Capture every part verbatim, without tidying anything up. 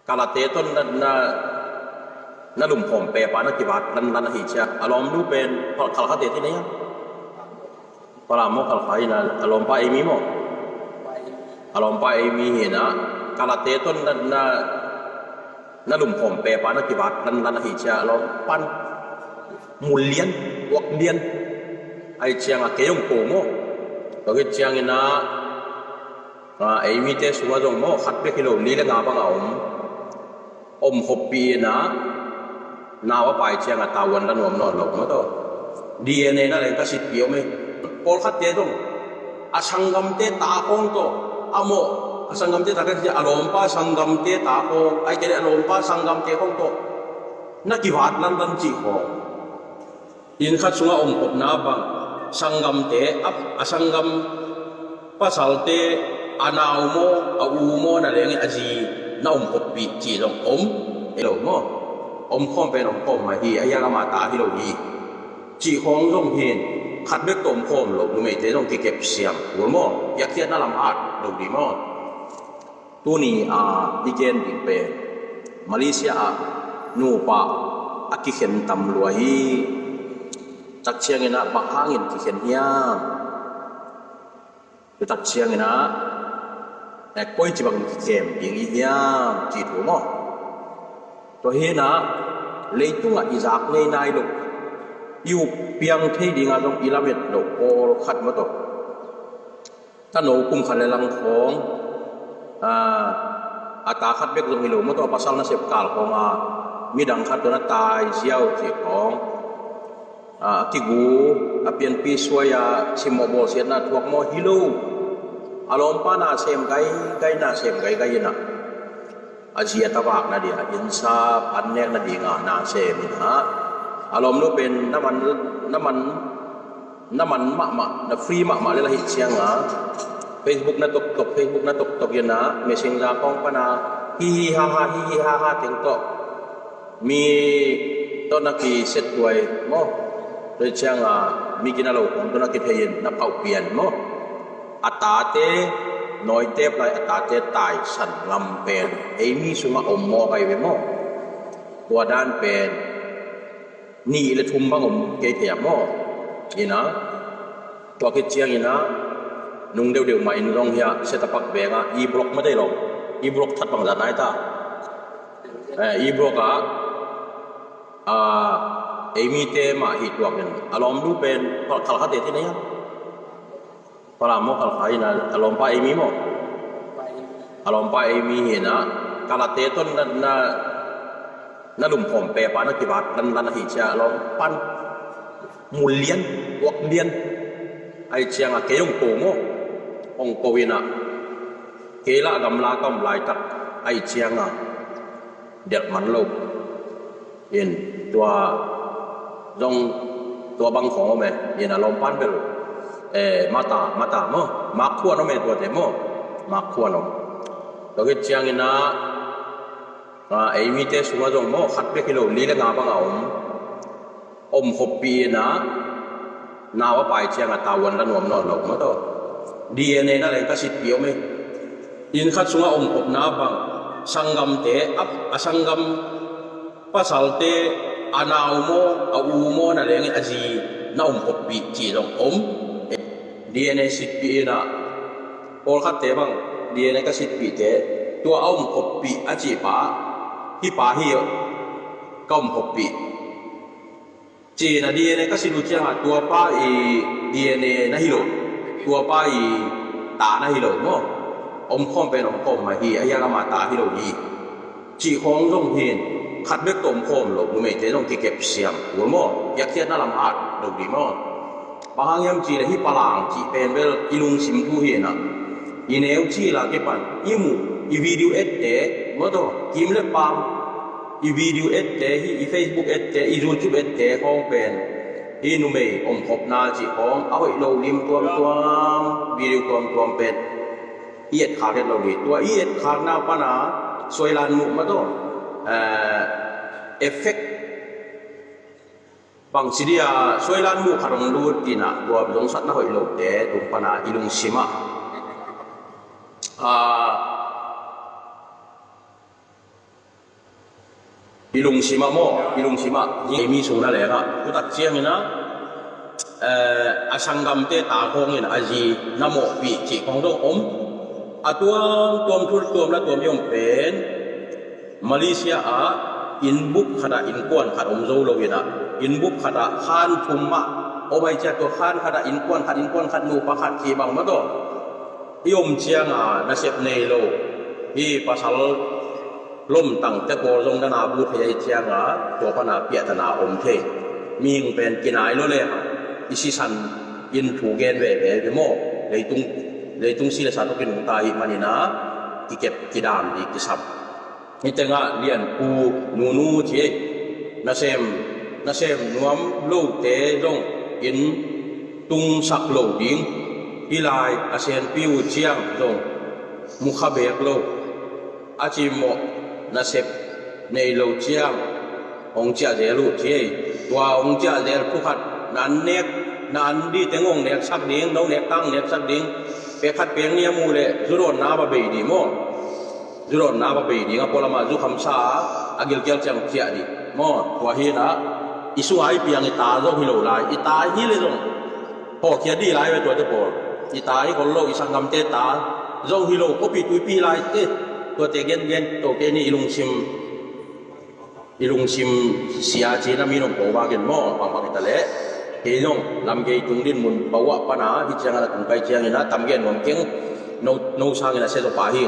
Kalate tawh na, na, na lumkhawm pepa na kivat lanlan ahi ciang a lawm nu pen Khalkhate ci na hiam? Palam maw, Khalkha hi na, a lawmpa ei mi maw? A lawmpa ei mi hi na, Kalate tawh na, na, na lumkhawm pepa na kivat lanlan ahi ciang a lawmpa mul lian, uak lian ahi ciang a kei hong ko maw. Tua khit ciangin a, a, ei mite sungah zong maw, khat bek hi lo, li le nga bang a om, om khoppih in a, nau a pai ciang a tavuan la nuam nawn lo maw tawh. DNA na leng ka sitpih om e. Pawlkhatte zong a sanggamte ta khawng tawh, a mawh, a sanggamte ta ka ci a, lawmpa sanggamte ta khawng, ai kei le a lawmpa sanggamte khawng tawh na kivat lanlan cih khawng. Inn khat sungah om khopna bang, sanggamte, a, a sanggam pasalte, a nau maw, a u maw, na leng a zi na om khoppih cih zong om, ei lo maw. Om khawm pen om khawm mah hi, a hiang ama ta hi lo hi. Cih khawng zong hin, khat bek tawh om khawm lo, numeite zong kikep siam kul maw, biakhiatna lam at lo dih maw. Tuni a i gen ding pen Malaysia ah nupa a kikhen tam lua hi. Tak ciangin ah bang hangin kikhen hiam? Tua tak ciangin ah, eh, koi ci bangin kikem ding i hiam cih thu maw. Tua hi na, leitungah i zak ngei nai lo, i up piang thei dingah zong i lamet lo pawlkhat maw tawh. Tano kum khat le lang khawng, a, a ta khat bek zong hi lo maw tawh, a pasal nasep kal khawng a, midang khat tawh na tai ziau cih khawng, a, a kigu, a pianpi suai a, simmawh bawlsiatna thuak maw hi lo. A lawmpa na sem gaigai, na sem gaigai in a, a zi a tavak nading a, innsap an nek nading a na sem in a, a lawm nu pen na man, na man, na man mahmah, na free mahmah le la hi ciang a, Facebook na toktok, Facebook na toktok in a, Messenger khawng pan a, hi hi ha ha, hi hi ha ha teng tawh mi tawh na kisettuai maw. Tua ciang a, mi gina lo khawng tawh na kithei in na phauh pian maw. A tate, nawitep lai a tate taisan lam pen ei mi sungah om mawk ahi ve maw. Tua dan pen nih le thum bang om kei thei a maw. Ina, tua khit ciangin a, nung deuhdeuh mah in zong hi a, Setapak veng a, i block mah dei lo, i block that bangzah nai ta. Eh, i block a, a, ei mite mah hi tuak in, a lawm nu pen Khalkhate ci na hiam? Palam maw, Khalkha hi na, a lawmpa ei mi maw. A lawmpa ei mi hi na, Kalate tawh na, na, na lumkhawm pepa na kivat lanlan ahi ciang a lawmpa mul lian, uak lian ahi ciang a kei hong ko maw. Hong ko in a, kei lah gamla ka om laitak ahi ciang a, delh man lo. In tua zong tua bang khawng om e, in a lawmpan bel, eh, mata, mata maw, mak khuan om e tuate maw, mak khuan om. Tua khit ciangin a, a, ei mite sungah zong maw, khat bek hi lo, li le nga bang a om, om khoppih in a, nau a pai ciang a tavuan la nuam nawn lo maw tawh. DNA na leng ka sitpih om e. Inn khat sungah om khopna bang, sanggamte, a, a sanggam pasalte, a nau maw, a u maw, na leng a zi na om khoppih cih zong om. DNA sitpih in a, pawlkhatte bang, DNA ka sitpihte, tua a om khoppih a cih pa, hih pa hi ka om khoppih. Ci-in a DNA ka sit uh ciangah tua pa i DNA na hi lo, tua pa i ta na hi lo maw. Om khawm pen om khawm mah hi, a hiang ama ta hi lo hi. Cih khawng zong hin, khat bek tawh om khawm lo, numeite zong kikep siam kul maw. Biakhiatna lam at lo dih maw. Bang hang hiam cih leh hih palang cih pen bel i lungsim thu hi na. I neu cil a kipan, i muh, i video ette, maw tawh, kim le pam, i video ette, hih i Facebook ette, i YouTube ette khawng pen, hih numei omkhopna cih khawng a hoih lo lim tuamtuam, video tuamtuam pen i etkhak het lo hi. Tua i etkhakna pana suailan muh, maw tawh, eh, effect bang ci dia, suailan muh khat hong lut in a, tua zong satna hoih lote tung pana i lungsim ah, ah, I lungsim ah maw, i lungsim ah, hi mi sung na leng ah, tu tak ciangin ah, eh, a sanggamte ta khawng in a zi na mawhpih cih khawng zong om. A tuamtuam, thul tuamna tuam i om pen Malaysia ah innbup khat ah innkuan khat om zo lo in ah, innbup khat ah khan thum mah om ahih ciang, tua khan khat ah innkuan khat, innkuan khat nupa khat cih bang mah tawh i om ciang a nasep nei lo, hi pasal lomtangte pawl zong na na bu thei ahih ciang a, tua pan a piahtana om thei. Mihing pen kinai lo le hang, i sisan in thu gen veve ve maw. Leitung, leitung si le sa tawh kinungta ahih manin ah kikep kidam ding kisam. Hih tengah Lianpu Nunu ci ei, nasem, nasem nuam lote zong inn tungsak lo ding. Hih lai a senpi uh ciang zong mu kha beek lo. A cimawh nasep nei lo ciang hong ciah zel uh ci ei. Tua hong ciah zel thu khat, na an nek, na an dih teng hong neksak ding, no nek tang neksak ding. Pek khat pek nih a muh leh zu dawnna va bei ding maw. Zu dawnna va bei ding, a pualam ah zu khamsa a, a gilkial ciang ciah ding maw. Tua hi in ah, i sungah i piang i ta zong hi lo lai, i ta hi leh zong hawlkhia ding lai ve tuate pawl. I ta hi khol lo, i sanggamte ta zong hi lo, khuapi tuipi hi lai te. Tuate gengen to kei ni, i lungsim, i lungsim sia ci-in a mi nong ko bak in maw, bangbang hi ta leh. Kei zong lamgei tung dinmun pau ah pan a, hih ciangin a tung pai ciangin a tam gen nuam keng, no, no sangin a sia zaw pah hi.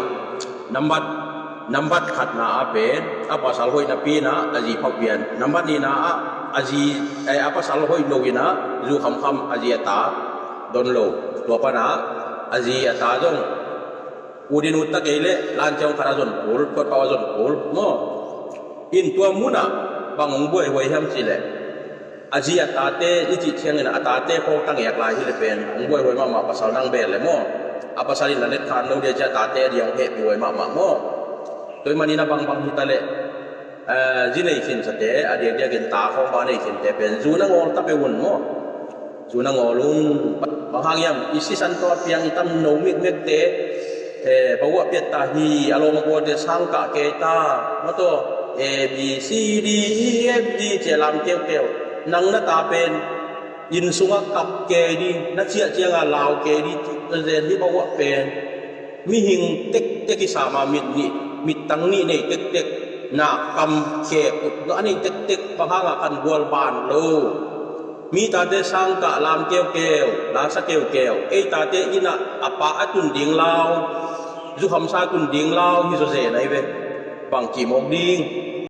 Nambat, nambat khatna ah pen a pasal hoih napi in ah a zi phawk pian. Nambat nihna ah a zi, eh, a pasal hoih lo in ah zu khamkham a zi a ta don lo. Tua pan a a zi a ta zong ut in ut ta kei leh, lan ciang khat a zon kul, thuat pau a zon kul maw. In tua mun ah bang hong buaihuai hiam cih leh, a zi a tate i cih ciangin a tate khawng tangek lai hi leh pen hong buaihuai mahmah, pasal nang bel leh maw. A pasal in la let khan lo ding a ci a, tate a ding hong hehpihhuai mahmah maw. Tua ahih manin a bangbang hi ta leh, eh, zi nei khinsate, a diakdiakin ta khawng bang nei khinte pen zu na ngawl ta peuh un maw. Zu na ngawl un. Bang hang hiam, i sisan tawh a piang i tam no mekmekte, eh, bang uh a piat ta hi, a lawm a gualte sang kah kei ta maw, tua A B C D E F G ci a lam keukeu. Nang na ta pen inn sungah kap kei ding, na ciah ciangah lau kei ding, cih zen hi. Bang uh a pen mihing tektek i sam a, mit nih, mittang nih nei tektek, nak kam khek, utgah nei tektek, bang hangah kan gual ban lo. Mi tate sangkah lam keukeu, lasa keukeu, ei tate inn ah a pa a tun ding lau, zu khamsa tun ding lau hi zaw zen ahi ve. Bang ci mawk ding.